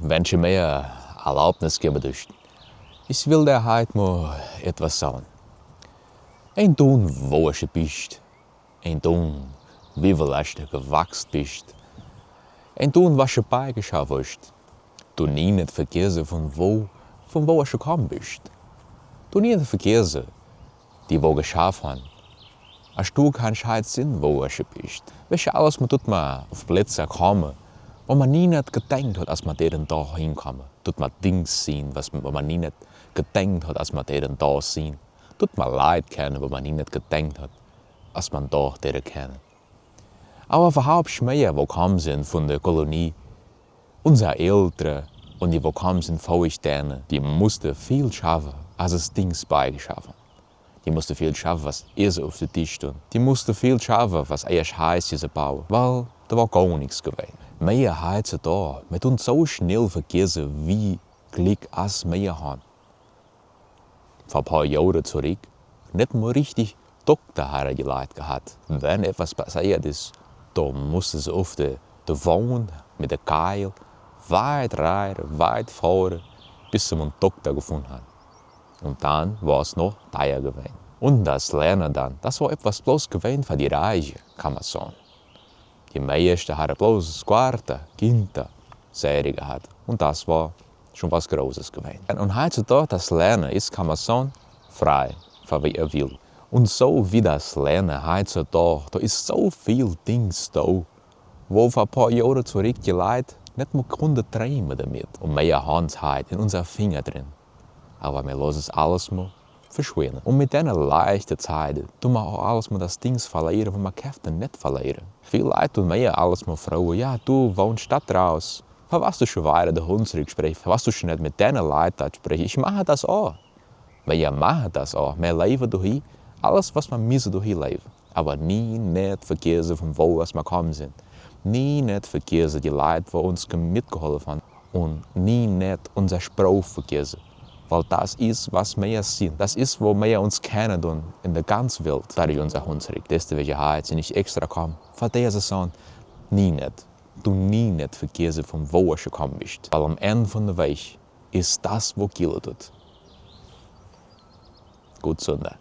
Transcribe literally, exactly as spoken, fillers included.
Wenn du mir Erlaubnis geben duscht, ich will dir heit mo etwas sagen. Ein Ton, wo du bist. Ein Ton, wie viel du gewachsen bist. Ein Ton, was du beigeschafft hast. Du nie nicht vergessen, von wo, von wo du gekommen bist. Du nie nicht vergessen, die wo geschaffen haben. Als du kein Scheit sind, wo du bist. Weißt du, alles, man tut mal auf Plätze kommen, wo man nie nicht gedacht hat, als man deren da hinkommen. Tut mal Dings sehen, was man, wo man nie nicht gedacht hat, als man deren da sehen. Tut mal Leid kennen, wo man nie nicht gedacht hat, als man da deren kennen. Aber überhaupt mehr, wo kommen sind von der Kolonie, unsere Eltern und die, wo kommen sind vor ich denen, die mussten viel schaffen, als es Dings beigeschaffen. Die mussten viel schaffen, was Essen auf den Tisch tun. Die mussten viel schaffen, was eher Scheiß diese bauen, weil da war gar nichts gewesen. Mehr heizt da, mit uns so schnell vergessen, wie Glück als mehr haben. Vor ein paar Jahren zurück, nicht mal richtig Doktor haben die Leute gehabt. Wenn etwas passiert ist, da mussten sie auf der, der Wagen mit der Keil weit reiten, weit fahren, bis sie einen Doktor gefunden haben. Und dann war es noch teuer gewesen. Und das Lernen dann, das war etwas bloß gewesen für die Reichen, kann man sagen. Die meisten haben bloß Quarta, Quinta, Serie gehabt. Und das war schon was Großes gewesen. Und heutzutage das Lernen ist, kann man sagen, frei, für wie er will. Und so wie das Lernen heutzutage, da ist so viel Dings da, wo vor ein paar Jahren zurück die Leute nicht mehr konnten träumen damit. Und mehr haben es heute in unseren Fingern drin. Aber wir lassen es alles mal verschwinden. Und mit diesen leichten Zeiten tun wir auch alles mal das Dings verlieren, wo man Kräfte nicht verlieren. Viele Leute tun mir alles mal fragen, ja, du wohnst Stadt raus. Für was du schon weiter der Hund zurücksprichst, für was du schon nicht mit diesen Leuten sprichst. Ich mache das auch. Wir machen das auch. Wir leben durch alles, was man müssen durch leben. Aber nie nicht vergessen, von wo aus wir kommen sind. Nie nicht vergessen, die Leute, die uns ge-, mitgeholfen haben. Und nie nicht unser Spruch vergessen. Weil das ist, was wir sind. Das ist, wo wir uns kennen und in der ganzen Welt. Da ist unser Hunsrück. Deswegen heute sind ich extra gekommen. Für diese Saison nie nicht. Du nie nicht vergessen, von wo du gekommen bist. Weil am Ende von der Weg ist das, wo Kilo tut. Gut, Sonntag.